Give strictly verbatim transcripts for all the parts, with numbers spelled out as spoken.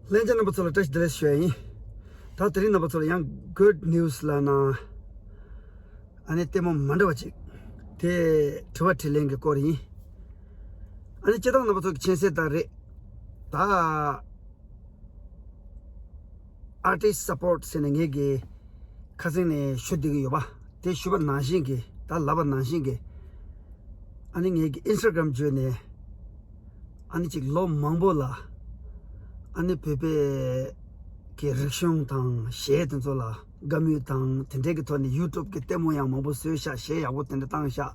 ལྷན་རྒྱས་རྣམ་པ་ཚོ་ལ་བཀྲ་ཤིས་བདེ་ལེགས་ཞུ་ཡ་ཡིན། ད་དེ་རིང་རྣམ་པ་ཚོ་ལ་ཡང་good news ལབ་ན། ཨ་ནི་ལྟད་མོ་མ་འདྲ་བ་ཅིག་དེ་དྲི་བ་དྲིས་ལན་གྱི་སྐོར་ཡིན། ཨ་ནི་སྤྱིར་བཏང་རྣམ་པ་ཚོ་གི་མཁྱེན་གསལ་ལྟར་རེད། ད་artist support ཟེར་ནས་ངེད་ཀྱི་ཁ་སང་ནས་ཞུ་བསྡད་ཀྱི་ཡོད་པ། དེ་ཞུ་བ་ནང་བཞིན་གྱི། ད་ལབ་པ་ནང་བཞིན་གྱི། ཨ་ནི་ངེད་ཀྱི་Instagram བརྒྱུད་ནས། ཨ་ནི་ཅིག་ལོ་མང་པོ་ལ། ཨ་ནི་བོད་པའི་གི་རིག་གཞུང་དང་གཞས་དེ་ཚོ་ལ་དགའ་མོས་དང་། དེ་འདྲའི་གི་ཐོག་ནས་YouTube གི་ལྟད་མོ་ཡང་མང་པོ་བཟོས་ཤག་གཞས་ཡག་པོ་དེ་འདྲ་བཏང་ཤག་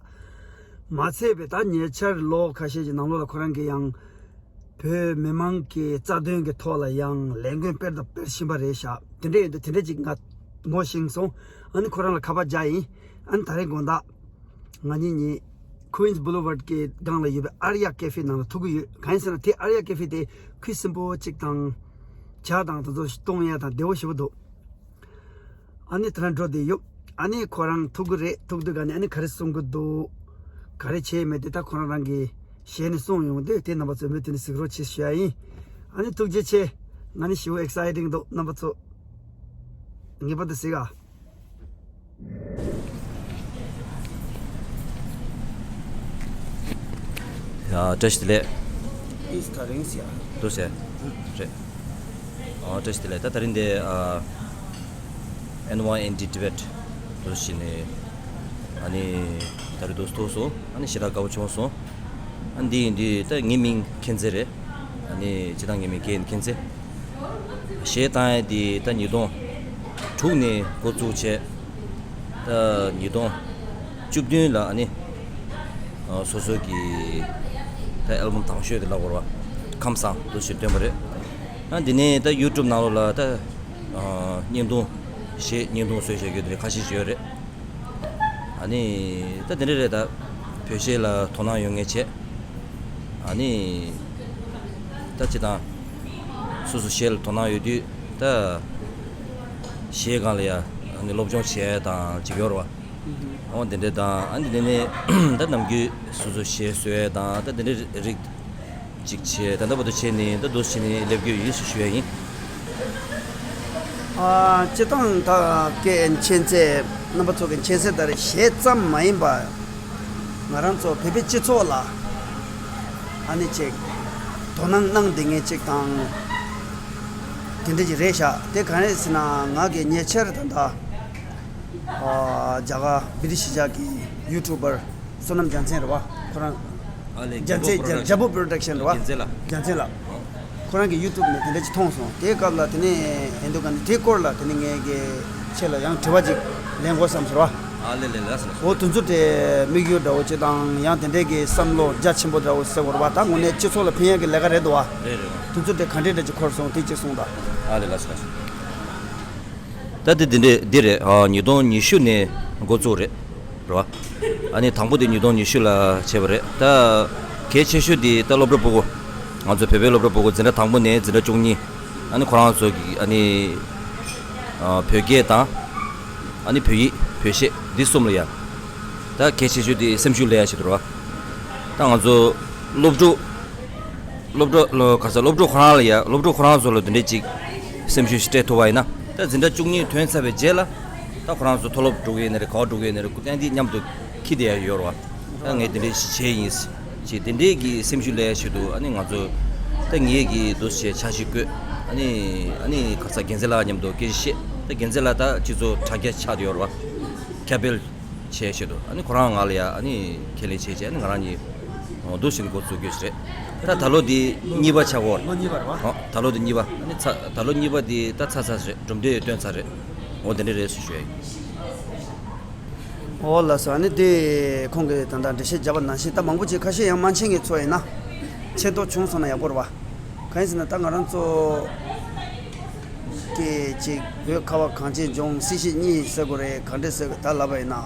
མ་ཚད་པའི་ད་ཉེ་ཆར་ལོ་ཁ་ཤས་ཀྱི་ནང་ལོགས་ལ་ཁོ་རང་གིས་ཡང་བོད་མི་མང་གི་རྩ་དོན་གྱི་ཐོག་ལ་ཡང་ལས་འགུལ་སྤེལ་དང་སྤེལ་བཞིན་པ་རེད་ཤག་དེ་འདྲ་ཡིན་དུས་དེ་འདྲ་ཅིག་ང་ངོ་ཤེས་སོང་། ཨ་ནི་ཁོ་རང་ལ་ཁ་པར་རྒྱག་ཡིན། ཨ་ནི་ད་རེས་དགོང་དག་ང་གཉིས་གཉིས་Queens Boulevard གི་སྒང་ལ་ཡོད་པའི་Aria Cafe ནང་ལ་ཐུག་གི་ཡོད། གང་ཡིན་ཟེར་ན་དེ་Aria Cafe དེ་ཁུ་སིམ་པོ་ཅིག་དང་། ཇ་དང་དེ་ཚོ་བཏུང་ཡ་དང་བདེ་བོ་ཞེ་པོ་འདུག་ཨ་ནི་དེ་རང་འགྲོ་བསྡད་ཡོད། ཨ་ནི་ཁོ་རང་ཐུག་གི་རེད། ཐུག་དུས་ག་ནས་ཨ་ནི་ག་རེ་གསུང་གི་འདུག་ག་རེ་བྱས་མེད་དེ་ད་ཁོ་རང་རང་གི་ཞལ་ནས་གསུང་ཡོང་དུས་དེ་རྣམ་པ་ཚོས་མུ་མཐུད་ནས་གཟིགས་རོགས་བྱེད་ཞུ་ཡ་ཡིན། ཨ་ནི་ཐུགས་རྗེ་ཆེ། ང་ནི་ཞེ་པོ་exciting འདུག་རྣམ་པ་ཚོ། ངེས་པར་དུ་གཟིགས་ཨ། ཡ། བཀྲ་ཤིས་བདེ་ལེགས། ཨིས་ད་རིང་ཟེར་ཡ། འདུག་ཟེར། རེད། ཨ། བཀྲ་ཤིས་བདེ་ལེགས། ད་དེ་རིང་འདི་ཨ། N Y N D Tibet འདུག་ཟེར་ནས། ཨ་ནི་ད་རེས་འདུག་ཐུག་སོང་། ཨ་ནི་ཞེ་དྲག་དགའ་པོ་བྱུང་སོང་། ཨ། འདི་ཡིན་དུས་ད་ངའི་མིང་མཁྱེན་བརྩེ་རེད། ཨ་ནི་སྤྱིར་བཏང་ངའི་མིང་ཀེན་མཁྱེན་བརྩེ། གཞས་བཏང་ཡ་འདི་ད་ཉིས་སྟོང་དྲུག་ནས་འགོ་བཙུགས་བྱས། ད་ཉིས་སྟོང་བཅུ་བདུན་ལ་ཨ་ནི་ཨ། སོ་སོ་གི་ད་ཨལ་བམ་དང་ཤོས་དེ་ལབ་དགོས་རེད་པ། ཁམས་བཟང་འདུག་ཟེར་བཏོན་པ་རེད། ཨ། འདི་ནས་ད་YouTube ནང་ལོགས་ལ་ད་ཨ། བརྙན་ཐུང་། གཞས་བརྙན་ཐུང་བཟོས་བཞག་རྒྱུ་དེ་འདྲ་ཁ་ཤས་ཤིག་ཡོད་རེད། ཨ་ནི་ད་དེ་འདྲ་རེད། ད་བོད་གཞས་ལ་དོ་སྣང་ཡོད་མཁན་བྱས། ཨ་ནི་ད་སྤྱིར་བཏང་སོ་སོ་གཞས་ལ་དོ་སྣང་ཡོད་དུས་ད་གཞས་སྒང་ལ་ཡ་ཨ་ནི་སློབ་སྦྱོང་བྱས་དང་ཅིག་ཡོད་རེད་པ། འོ་དེ་འདྲ་དང་། ཨ་ནི་དེ་ནས་ད་ནམ་རྒྱུན་སོ་སོ་གཞས་བཟོས་དང་ད་དེ་འདྲ་རིགས་ཅིག་བྱས། ད་ལྟ་བར་དུ་བྱས་ནས་ད་འདུག་བྱས་ནས་སླེབས་ཀྱི་ཡོད་ཟེར་ཞུ་ཡ་ཡིན། ཨ། སྤྱིར་བཏང་ད་ཀེན་མཁྱེན་བརྩེ་རྣམ་པ་ཚོ་གི་མཁྱེན་གསལ་ལྟར་གཞས་ཙམ་མ་ཡིན་པ། ང་རང་ཚོ་བོད་པའི་སྤྱི་ཚོགས་ལ་ཨ་ནི་ཅིག་དོ་སྣང་གནང་བསྡད་མཁན་ཅིག་དང་། དེ་འདྲ་ཅིག་རེད་ཤག་དེ་ག་རེ་ཟེར་ན་ང་གི་ཉེ་ཆར་ད་ལྟ་ཨ། རྒྱ་གར་བི་ཏི་ཤི་ཇག་གི་ཡུ་ཊུབ་པར་བསོད་ནམས་རྒྱལ་མཚན་རེད་པ། ཁོ་རང་ཨ་ལས། རྒྱལ་མཚན། རྒྱལ་པོ་པྲོ་ཌག་ཤན། རྒྱལ་པོ་པྲོ་ཌག་ཤན་རེད་པ། རྒྱལ་མཚན་ལགས། རྒྱལ་མཚན་ལགས། ཁོ་རང་གི་ཡུ་ཊུབ་ནས་དེ་འདྲ་ཅིག་མཐོང་སོང་། དེའི་སྐབས་ལ་དེ་ནས་ཨེ་འདུག་ག་ནས་དེའི་སྐོར་ལ་དེ་ནས་ངས་ཀྱི་ཁྱེད་ལ་ཡང་དྲི་བ་ཅིག་ལེན་དགོས་བསམ་ཟེར་བ། ཨ་ལས་ལས་ལས་ཟེར། འོ་དེ་ཚོ་དེ་དམིགས་ཡུལ་འདྲ་བོ་ཅིག་དང་། ཡང་དེ་འདྲའི་གི་བསམ་བློ་རྒྱ་ཆེན་པོ་འདྲ་བོ་ཟེར་དགོས་རེད་པ། ད་དངོས་གནས་སྤྱི་ཚོགས་ལ་ཕན་ཡག་གི་ལས་ཀ་རེད་འདུག་བ། རེད་རེད། དེ་ཚོ་དེ་ག་འདྲས་འདྲ་ཅིག་འཁོར་སོང་། དེ་ཅིག་གསུངས་དང་། ཨ་ལས་ལས་ཟེར། ད་དེ་འདི་འདྲས་འདི་རེད། ཨ། ཉིས་སྟོང་ཉི་ཤུ་ནས་འགོ་བཙུགས་རེད། རེད་པ། ཨ་ནི་དང་པོ་དེ་ཉིས་སྟོང་ཉི་ཤུ་ལ་བྱས་པ་རེད། ད་གལ་ཆེ་ཤོས་དེ་ད་སློབ་གྲྭ་ཕྲུ་གུ། ང་ཚོ་བོད་པའི་སློབ་གྲྭ་ཕྲུ་གུ་འཛིན་གྲྭ་དང་པོ་ནས་འཛིན་གྲྭ་བཅུ་གཉིས། ཨ་ནི་ཁོ་རང་ཚོ་གི་ཨ་ནི་ཨ། བོད་སྐད་དང་། ཨ་ནི་བོད་ཡིག་བོད་གཞས་འདི་གསུམ་ལ་ཡ། ད་གལ་ཆེ་ཤོས་དེ་སེམས་ཤུགས་སླེབས་ཡ་ཆེད་དུ་རེད་པ། ད་ང་ཚོ་སློབ་ཕྲུག་སློབ་ཕྲུག་ལོ་ག་ས་སློབ་ཕྲུག་ཁོ་རང་ལ་ཡ། སློབ་ཕྲུག་ཁོ་རང་ཚོ་ལ་དེ་འདྲས་ཅིག་སེམས་ཤུགས་ཤིག་སྤྲད་ཐུབ་པ་ཡིན་ན། ད་འཛིན་གྲྭ་བཅུ་གཉིས་ཐོན་ཚར་བའི་རྗེས་ལ་ད་ཁོ་རང་ཚོ་མཐོ་སློབ་འགྲོ་གི་ཡོད་ན་རེད། ག་པར་འགྲོ་གི་ཡོད་ན་རེད། ཀུན་གླེང་འདི་མཉམ་དུ་འཁྱེར་བསྡད་ཡ་ཡོད་རེད་པ། ད་ངས་དེ་འདྲས་ཤིག་བྱས་ཡིན་ཅེས་དེ་འདྲས་ཀྱི་སེམས་ཤུགས་སླེབས་ཡ་ཆེད་དུ། ཨ་ནི་ང་ཚོ་ད་ངེད་ཀྱིས་འདུག་སེ་བྱས་འཆར་གཞི་བཀོད། ཨ་ནི་ཨ་ནི་ག་ས་རྒྱལ་མཚན་ལགས་མཉམ་དུ་སྐད་ཆ་བཤད། ད་རྒྱལ་མཚན་ལགས་ད་སྤྱི་ཚོགས་དྲ་རྒྱ་ཆགས་བསྡད་ཡོད་རེད་པ། ཁྱབ་སྤེལ་བྱས་ཆེད་དུ། ཨ་ནི་ཁོ་རང་ང་ལ་ཡ་ཨ་ནི་ཁས་ལེན་བྱས་བྱས། ཨ་ནི་ང་རང་གཉིས་འོ་འདུག་བཞིན་འགོ་བཙུགས་རྒྱུ་ཞིག་རེད། ད་ད་ལོ་འདི་གཉིས་པ་ཆགས་ཀྱི་ཡོད་རེད། ལོ་གཉིས་པ་རེད་པ། ཨོ་ད་ལོ་འདི་གཉིས་པ། ཨ་ནི་ཚ་ད་ལོ་གཉིས་པ་འདི་ད་ཚར་ཚར་རེད། གྲུབ་འབྲས་ཐོན་ཚར་རེད། འོ་དེ་འདྲ་རེད་ཟེར་ཞུ་ཡ་ཡིན། འོ་ལགས་སོ། ཨ་ནི་དེ་ཁོང་གིས་ད་ལྟ་འགྲེལ་བཤད་བརྒྱབ་པ་ནང་བཞིན། ད་མང་པོ་ཅིག་ཁ་ཤས་ཡང་མ་མཁྱེན་མཁན་ཚོ་ཡིན་ན་མཁྱེན་རྟོགས་བྱུང་སོང་ན་ཡག་པོ་རེད་པ། གང་ཡིན་ཟེར་ན་ད་ང་རང་ཚོ་གི་ཅིག་བོད་ཁ་བ་གངས་ཅན་ལྗོངས་སྲིད་ཞི་གཉིས་ཟེར་དགོས་རེད། ག་འདྲ་ཟེར་དགོས། ད་ལབ་པ་ཡིན་ན།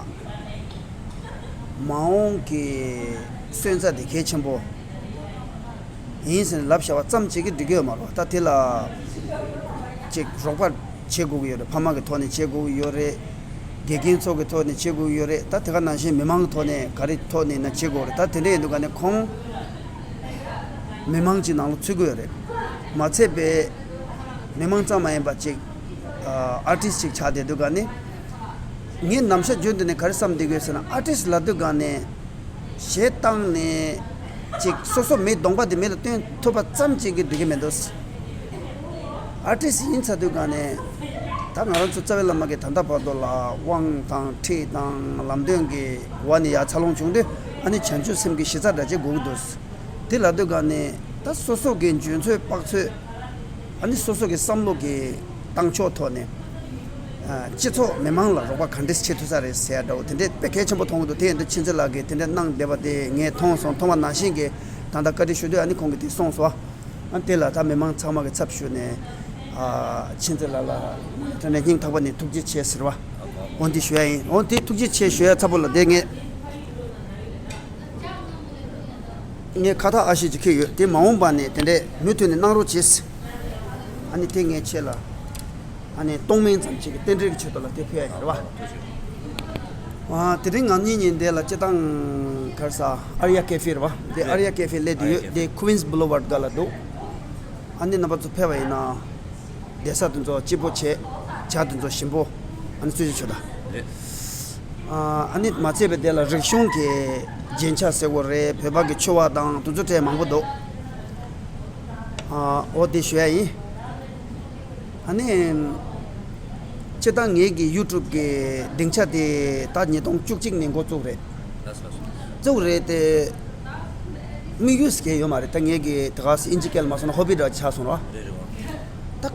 མ་འོངས་ཀྱི་སོན་རྩ་དེ་གལ་ཆེན་པོ་ཡིན་ཟེར་ནས་ལབ་བཞག་པ་ཙམ་གཅིག་གིས་འགྲིག་གི་ཡོད་མ་རེད། ད་དེ་ལ་ཅིག་རོགས་པ་བྱེད་དགོས་ཀྱི་ཡོད་རེད། ཕ་མ་གི་ཐོག་ནས་བྱེད་དགོས་ཀྱི་ཡོད་རེད། དགེ་རྒན་ཚོ་གི་ཐོག་ནས་བྱེད་དགོས་ཀྱི་ཡོད་རེད། ད་དེ་ག་ནང་བཞིན་མི་མང་གི་ཐོག་ནས་ག་རེ་ཐོག་ནས་ཡིན་ན་བྱེད་དགོས་རེད། ད་དེ་འདྲ་ཡིན་དུས་ག་ནས་ཁོང་མི་མང་གཅིག་ནང་ལ་ཚུད་ཀྱི་ཡོད་རེད། མ་ཚད་པའི་ མི་མང་ཙམ་མ་ཡིན་པ་ཅིག་ཨར་ཊིསི་ཅིག་ཆགས་བསྡད་དུས་ག་ནས། ངས་ནམ་ཞག་རྒྱུན་དུ་ནས་ག་རེ་བསམ་བསྡད་ཀྱི་ཡོད་ཟེར་ན། ཨར་ཊིསི་ལབ་དུས་ག་ནས་གཞས་བཏང་ནས་ཅིག་སོ་སོ་མིའི་གདོང་པ་དེ་མི་ལ་སྟོན་ཐུབ་པ་ཙམ་ཅིག་གིས་འགྲིག་གི་མི་འདུག། ཨར་ཊིསི་ཡིན་ཚར་དུས་ག་ནས་ད་ང་རང་ཚོ་རྩ་བའི་བླ་མ་གིས་ད་ལྟ་བར་དུ་ལ་དབང་དང་ཁྲིད་དང་ལམ་སྟོན་གྱི་འོག་ནས་ཡར་འཚར་ལོངས་བྱུང་དུས། ཨ་ནི་བྱང་ཆུབ་སེམས་ཀྱི་གཞི་རྩ་འདྲ་ཅིག་དགོས་ཀྱི་འདུག། དེ་ལབ་དུས་ག་ནས་ད་སོ་སོ་གི་འཇོན་ཚོད་དཔག་ཚོད། ཨ་ནི་སོ་སོ་གི་བསམ་བློ་གི་བཏང་ཕྱོགས་ཐོག་ནས། ཨ། སྤྱི་ཚོགས་མི་མང་ལ་རོགས་པ་ག་འདྲས་བྱེད་ཐུབ་ས་རེད་ཟེར་ཡ་འདྲ་བོ་དེ་འདྲས་དཔེ་གལ་ཆེན་པོ་མཐོང་གི་འདུག། དེ་ཡིན་དུས་མཁྱེན་བརྩེ་ལགས་ཀྱིས་དེ་འདྲས་གནང་བསྡད་པ་དེ་ངས་མཐོང་སོང་། མཐོང་བ་ནང་བཞིན་གྱི་ད་ལྟ་བཀའ་འདྲི་ཞུ་དུས་ཨ་ནི་ཁོང་གིས་དེ་གསུངས་སོང་། ཨ། དེ་ལ་ད་མི་མང་ཚང་མ་གི་ཚབ་ཞུས་ནས། ཨ། མཁྱེན་བརྩེ་ལགས་ལ་དྲང་གནས་སྙིང་ཐག་པ་ནས་ཐུགས་རྗེ་ཆེ་ཟེར་བ། འོ་འདི་ཞུ་ཡ་ཡིན། འོ་དེ་ཐུགས་རྗེ་ཆེ་ཞུ་ཡ་ཚ་པོ་ལ་དེ་ངས། ངས་ཁ་ཐག་ཨ་ཤེ་ཅིག་ཁེལ་ཡོད། དེ་མ་འོངས་པ་ནས་དེ་འདྲས་མུ་མཐུད་ནས་གནང་རོགས་བྱེད། ཨ་ནི་དེ་ངས་ཁྱེད་ལ་ཨ་ནི་གཏོང་མིན་ཙམ་ཅིག་གི་རྟེན་འབྲེལ་གྱི་ཆེད་དུ་ལ་དེ་ཕུལ་ཡ་ཡིན་རེད་བ། ཨ། དེ་རིང་ང་གཉིས་གཉིས་འདི་ལ་སྤྱི་བཏང་ག་རེ་ཟ། ཨར་ཡ་ཀེ་ཧྥེ་རེད་བ། དེ་ཨར་ཡ་ཀེ་ཧྥེ་སླེབས་བསྡད་ཡོད། དེ་ཀུ་ཝིན་སི་བྷུ་ལོ་ཝར་སྒང་ལ་འདུག། ཨ་ནི་རྣམ་པ་ཚོ་ཕེབས་པ་ཡིན་ན། བསྡད་ས་དེ་ཚོ་སྐྱིད་པོ་བྱས། ཇ་དེ་ཚོ་ཞིམ་པོ། ཨ་ནི་རྩོད་གཞི་ཆོག་ད། རེད། ཨ། ཨ་ནི་མ་ཚད་པའི་དེ་ལ་རིག་གཞུང་གི་རྒྱན་ཆ་ཟེར་དགོས་རེད། བོད་པ་གི་འཆོལ་བ་དང་དེ་ཚོ་སྤྲད་མང་པོ་འདུག། ཨ། འོ་དེ་ཞུ་ཡ་ཡིན། ཨ་ནི། སྤྱིར་བཏང་ངེད་ཀྱི་ཡུ་ཊུབ་ཀྱི་སྡིངས་ཆ་དེ་ད་ཉིས་སྟོང་བཅུ་གཅིག་ནས་འགོ་བཙུགས་རེད། ལགས་སོ། བཙུགས་རེད་དེ། དམིགས་ཡུལ་ཟེར་མཁན་ཡོད་མ་རེད། ད་ངེད་ཀྱི་དེ་ག་སེ་ཨིན་ཇི་སྐད་ལ་མ་སོང་ན་ཧོ་བི་འདྲ་ཆགས་སོང་ར། རེད་རེད་བ། ད་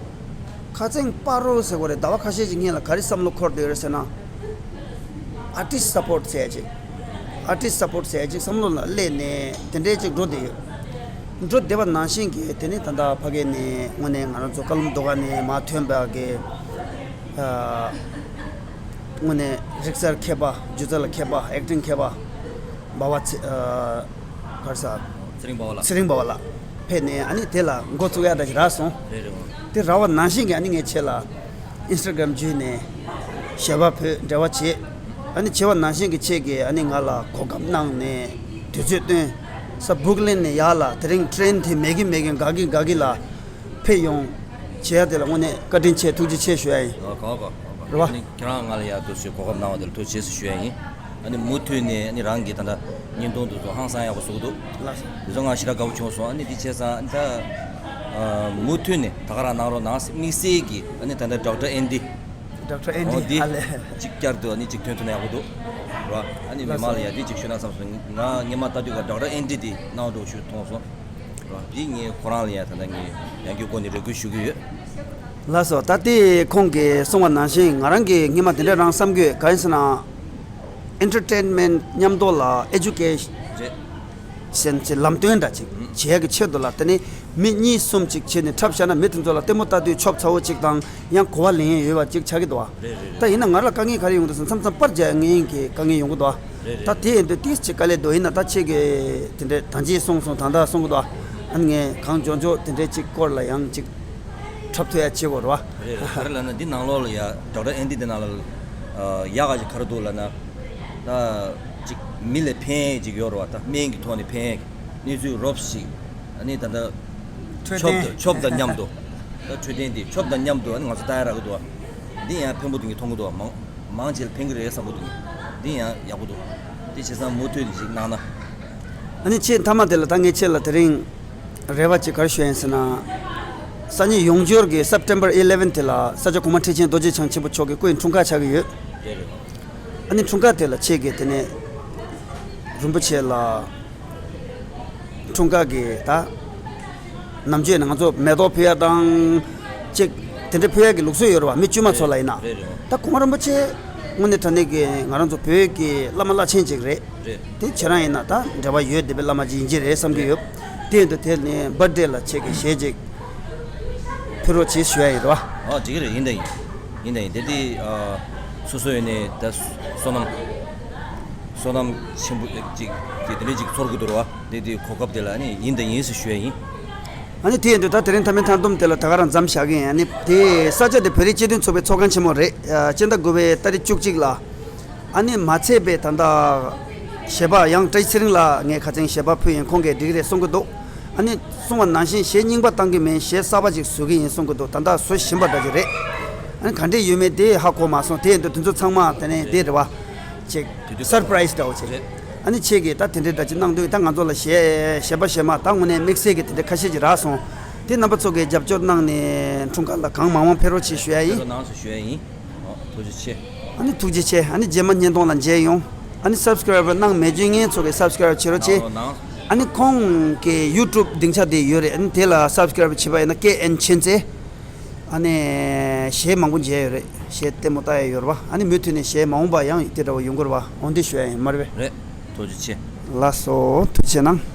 ཁ་སང་པ་རོ་ཟེར་དགོས་རེད། ཟླ་བ་ཁ་ཤས་ཤིག་སྔོན་ལ་ག་རེ་བསམ་བློ་འཁོར་བསྡད་ཡོད་རེད་ཟེར་ན། ཨར་ཊིསི་སཔོར་ཊི་ཟེར་ཡ་ཅིག། ཨར་ཊིསི་སཔོར་ཊི་ཟེར་ཡ་ཅིག་བསམ་བློ་ལ་སླེབས་ནས་དེ་འདྲའི་ཅིག་འགྲོ་བསྡད་ཡོད། འགྲོ་བསྡད་པ་ནང་བཞིན་གྱི་དེ་ནས་ད་ལྟ་ཕ་གི་ནས་དངོས་གནས་ང་རང་ཚོ་ཀ་ལུམ་མདོ་ཁ་ནས་མར་ཐོན་པ་གི། ཨ། དངོས་གནས་རིག་གསར་མཁས་པ། སྒྱུ་རྩལ་མཁས་པ། ཨེག་ཊིང་མཁས་པ། འབའ་བ་ཚེ། ཨ། ག་རེ་ཟ། ཚེ་རིང་འབའ་བ་ལགས། ཚེ་རིང་འབའ་བ་ལགས་ཕེབས་ནས་ཨ་ནི་དེ་ལ་འགོ་བཙུགས་ཡ་ད་ཅིག་རག་སོང་། རེད་རེད་བ། དེ་རག་པ་ནང་བཞིན་གྱི་ཨ་ནི་ངས་ཁྱེད་ལ་ཨིན་སི་ཊ་གྷི་རམ་བརྒྱུད་ནས་ཞལ་པར་ཕུལ། འབྲེལ་བ་བྱས། ཨ་ནི་བྱས་པ་ནང་བཞིན་གྱི་ཁྱེད་ཀྱིས་ཨ་ནི་ང་ལ་གོ་སྐབས་གནང་ནས་དུས་ཚོད་བཏོན། ས་བྷུག་ལིན་ནས་ཡར་ལ་དེ་རིང་ཊེ་རེན་དེ་མེད་གི་མེད་གི་འགག་གི་འགག་གི་ལ་ཕེབས་ཡོང་བྱས་ཡ་དེ་ལ་དངོས་གནས་བཀའ་དྲིན་ཆེ། ཐུགས་རྗེ་ཆེ་ཞུ་ཡ་ཡིན། ཨ། གོ་གོ་གོ། རེད་བ། ཨ་ནི་ཁྱེད་རང་ང་ལ་ཡར་འདུག་སེ་གོ་སྐབས་གནང་བ་དེ་ལ་ཐུགས་རྗེ་ཆེ་ཞུ་ཡ་ཡིན། ཨ་ནི་མུ་མཐུད་ནས་ཨ་ནི་རང་གི་ད་ལྟ་བརྙན་ཐུང་དེ་ཚོ་ཧང་སང་ཡག་པོ་བཟོ་གི་འདུག། ལགས་སོ། དེ་ཚོ་ང་ཞེ་དྲག་དགའ་པོ་བྱུང་སོང་། ཨ་ནི་དེ་བྱས་ཙང་ཨ་ནི་ད། ཨ། མུ་མཐུད་ནས་ད་ག་རང་གནང་རོགས་གནང་། དམིགས་བསལ་གྱི་ཨ་ནི་ད་ལྟ་ཌོག་ཊར་ཨེན་ཌི། ཌོག་ཊར་ཨེན་ཌི། འོ་དེ། ཨ་ལས། གཅིག་བསྐྱར་དུ་ཨ་ནི་གཅིག་ཐོན་ཐུབ་ན་ཡག་པོ་འདུག་ར། ཨ་ནི་མི་མང་ལ་ཡ་དེ་གཅིག་ཞུ་ན་བསམ་སོང་། ང་སྔོན་མ་ལྟ་དུས་ཀ་ཌོག་ཊར་ཨེན་ཌི་དེ་གནང་རོགས་ཞུ་མཐོང་སོང་། ར། དེ་ངས་ཁོ་རང་ལ་ཡ་ད་ལྟ་ངས་ཡང་བསྐྱར་སྒོ་ནས་རེ་སྐུལ་ཞུ་གི་ཡོད། ལགས་སོ། ད་ལྟའི་ཁོང་གིས་གསུངས་པ་ནང་བཞིན་ང་རང་གིས་སྔོན་མ་དེ་འདྲ་རང་བསམ་གྱི་ཡོད། གང་ཡིན་ཟེར་ན། ཨེན་ཊར་ཊེན་མེན་ཊི་མཉམ་དུ་ལ་ཨེ་ཌུ་ཀེ་རེད། ཤན་ཅིག་ལམ་སྟོན་འདྲ་ཅིག་བྱེད་ཡག་གི་ཆེད་དུ་ལ་དེ་ནས་མི་གཉིས་གསུམ་ཅིག་བྱས་ནས་འཁྲབ་བཞག་ན་མི་དེ་ཚོ་ལ་ལྟད་མོ་ལྟ་དུས་ཆོབ་ཚ་བོ་ཅིག་དང་ཡང་གོ་བ་ལེན་ཡས་ཡོད་པ་ཅིག་ཆགས་ཀྱི་འདུག་བ། རེད་རེད་རེད། ད་ཡིན་ན་ང་ལ་དཀའ་ངལ་ག་རེ་ཡོང་གི་འདུག་ཟེར་ན། མཚམས་མཚམས་པར་རྒྱག་ངེས་ཀྱི་དཀའ་ངལ་ཡོང་གི་འདུག་བ། རེད་རེད། ད་དེ་ཡིན་དུས་ཏིས་ཅིག་དཀའ་ལས་འདུག། ཡིན་ན་ད་ཁྱེད་ཀྱིས་དེ་འདྲའི་ད་ཅི་གསུངས་སོང་། ད་ལྟ་གསུང་གི་འདུག་བ། ཨ་ནི་ངས་གང་མགྱོགས་མགྱོགས་དེ་འདྲའི་ཅིག་སྐོར་ལ་ཡང་ཅིག་འཁྲབ་ཐུབ་ཡ་བྱེད་དགོས་རེད་བ། རེད་རེད། ག་རེ་ལབ་ན་འདི་ནང་ལོགས་ལ་ཡ་ཌོག་ཊར་ཨེན་ཌི་འདི་ནང་ལ་ཡག་ག་ཅིག་ག་རེ་འདུག་ལབ་ན། ད་ཅིག་མི་ལ་ཕན་ཡས་ཅིག་ཡོད་རེད་བ། ད་སྨན་གྱི་ཐོག་ནས་ཕན་ཡས་གནས་ཚུལ་རོབ་ཞིག། ཨ་ནི་ད་ལྟ་འཕྲོད་ཆོབ་བསྟེན། དང་ཆོབ་དང་མཉམ་དུ། ད་འཕྲོད་བསྟེན་འདི་ཆོབ་དང་མཉམ་དུ་ཨ་ནི་ང་ཚོ་ལྟ་ཡ་རག་གི་འདུག་བ། འདི་ཡང་ཕན་པོ་འདུག་ངས་མཐོང་གི་འདུག་བ། མང་མང་ཆེ་ལ་ཕན་གི་རེད་བསམ་གི་འདུག་ངས། འདི་ཡང་ཡག་པོ་འདུག། འདི་བྱས་ཙང་མུ་མཐུད་ཅིག་གནང་ན། ཨ་ནི་ཁྱེད་མཐའ་མ་དེ་ལ་ད་ངས་ཁྱེད་ལ་དེ་རིང་རེ་བ་ཅིག་ག་རེ་ཞུ་ཡིན་ཟེར་ན། སང་ཉིན་ཡོང་འབྱོར་གྱི་སེབ་ཊེམ་བར་ཨི་ལེ་ཝེན་ཐི་ལ་ས་སྐྱ་གོང་མ་ཁྲི་ཆེན་རྡོ་རྗེ་འཆང་ཆེན་པོ་མཆོག་གི་སྐུའི་འཁྲུངས་སྐར་ཆགས་ཀྱི་ཡོད། རེད་རེད། ཨ་ནི་འཁྲུངས་སྐར་དེ་ལ་ཁྱེད་ཀྱིས་དེ་ནས་རིན་པོ་ཆེ་ལ་འཁྲུངས་སྐར་གྱི་ད་ནམ་རྒྱུན་ནས་ང་ཚོ་མེ་ཏོག་ཕུལ་ཡ་དང་ཅིག་དེ་འདྲ་ཕུལ་ཡ་གི་ལུགས་སྲོལ་ཡོད་རེད་བ། མི་དཀྱུས་མ་ཚོ་ལ་ཡིན་ན། རེད་རེད། ད་གོང་མ་རིན་པོ་ཆེ་དངོས་གནས་དྲང་གནས་ཀྱི་ང་རང་ཚོ་བོད་ཀྱི་བླ་མ་བླ་ཆེན་ཅིག་རེད། རེད། དེ་ཁྱེད་རང་ཡིན་ན་ད་འབྲེལ་བ་ཡོད་བསྡད་པའི་བླ་མ་ཅིག་ཡིན་གྱི་རེད་བསམ་གྱི་ཡོད། དེ་ཡིན་དུས་དེ་ནས་བར་ཐི་ཌེ་ལ་ཁྱེད་ཀྱི་གཞས་ཅིག་ཕུལ་རོགས་བྱེད་ཞུ་ཡ་ཡིན་རེད་བ། ཨ། བྱེད་ཀྱི་རེད། ཡིན་དང་ཡིན། ཡིན་དང་ཡིན། དེ་དེ་ཨ་སོ་སོ་ཡིན་ནའི་ད་བསོད་ནམས་བསོད་ནམས་ཆེན་པོ་ཅིག་དེ་དེ་འདྲ་ཅིག་ཚོར་གྱི་འདུག་རེད་བ། དེ་དེ་གོ་སྐབས་དེ་ལ་ནི་ཡིན་དང་ཡིན་ཟེར་ཞུ་ཡ་ཡིན། ཨ་ནི་དེ་ཡིན་དུས་ད་དེ་རིང་མཐའ་མའི་མཐའ་སྡོམ་དེ་ལ་ད་ག་རང་མཚམས་བཞག་གི་ཡིན། ཨ་ནི་དེ་ས་ཆ་དེ་བོད་རིགས་སྤྱི་མཐུན་ཚོགས་པའི་ཚོགས་ཁང་ཆེན་མོ་རེད། ཨ། སྤྱི་ཟླ་དགུ་པའི་ཏ་རིག་བཅུ་གཅིག་ལ། ཨ་ནི་མ་ཚད་པའི་ད་ལྟ་གཞས་པ་ཡང་བཀྲ་ཤིས་ཚེ་རིང་ལགས་ངས་ཁ་སང་གཞས་པ་ཕུལ་ཡིན། ཁོང་གིས་འགྲིག་གི་རེད་གསུང་གི་འདུག། ཨ་ནི་གསུངས་པ་ནང་བཞིན་གཞས་རྙིང་པ་བཏང་གི་མིན། གཞས་གསར་པ་ཅིག་བཟོ་གི་ཡིན་གསུང་གི་འདུག་ད་ལྟ་བཟོ་བཞིན་པ་འདྲ་ཅིག་རེད། ཨ་ནི་ག་འདྲས་ཡོད་མེད་དེ་ཧ་གོ་མ་སོང་། དེ་ཡིན་དུས་དེ་ཚོ་ཚང་མ་དེ་ནས་དེ་རེད་བ། ཅིག་སར་པ་རའི་ཛི་འདྲ་བོ་ཅིག་རེད། ཨ་ནི་ཁྱེད་ཀྱིས་ད་དེ་འདྲའི་འདྲ་ཅིག་གནང་དུས་ད་ང་ཚོ་ལ་གཞས་གཞས་པ་གཞས་མ་ད་དངོས་གནས་དམིགས་བསལ་གྱི་དེ་འདྲ་ཁ་ཤས་ཅིག་རག་སོང་། དེ་རྣམ་པ་ཚོ་གིས་རྒྱབ་སྐྱོར་གནང་ནས་འཁྲུངས་སྐར་ལ་གང་མང་མང་ཕེབས་རོགས་བྱེད་ཞུ་ཡ་ཡིན། ཕེབས་རོགས་གནང་ཞུ་ཡ་ཡིན། ཨོ་ཐུགས་རྗེ་ཆེ། ཨ་ནི་ཐུགས་རྗེ་ཆེ། ཨ་ནི་རྗེས་མ་བརྙན་ཐུང་ལ་མཇལ་ཡོང་། ཨ་ནི་སབ་སི་ཀ་རའེ་བར་གནང་མེད་མཁན་ཚོ་གིས་སབ་སི་ཀ་རའེ་བར་བྱེད་རོགས་བྱེད། གནང་རོགས་གནང་། ཨ་ནི་ཁོང་གི་ཡུ་ཊུབ་སྡིངས་ཆ་དེ་ཡོད་རེད། ཨ་ནི་དེ་ལ་སབ་སི་ཀ་རའེ་བར་བྱེད་པ་ཡིན་ན་ཀེ་ཨེན་མཁྱེན་བརྩེ། ཨ་ནི་གཞས་མང་པོ་མཇལ་ཡོད་རེད། གཞས་ལྟད་མོ་ལྟ་ཡ་ཡོད་རེད་བ། ཨ་ནི་མུ་མཐུད་ནས་གཞས་མ་འོངས་པ་ཡང་དེ་འདྲ་བ་ཡོང་གི་རེད་བ། འོ་འདི་ཞུ་ཡ་ཡིན་མ་རེད་པས། རེད། ཐུགས་རྗེ་ཆེ། ལགས་སོ། ཐུགས་རྗེ་གནང་།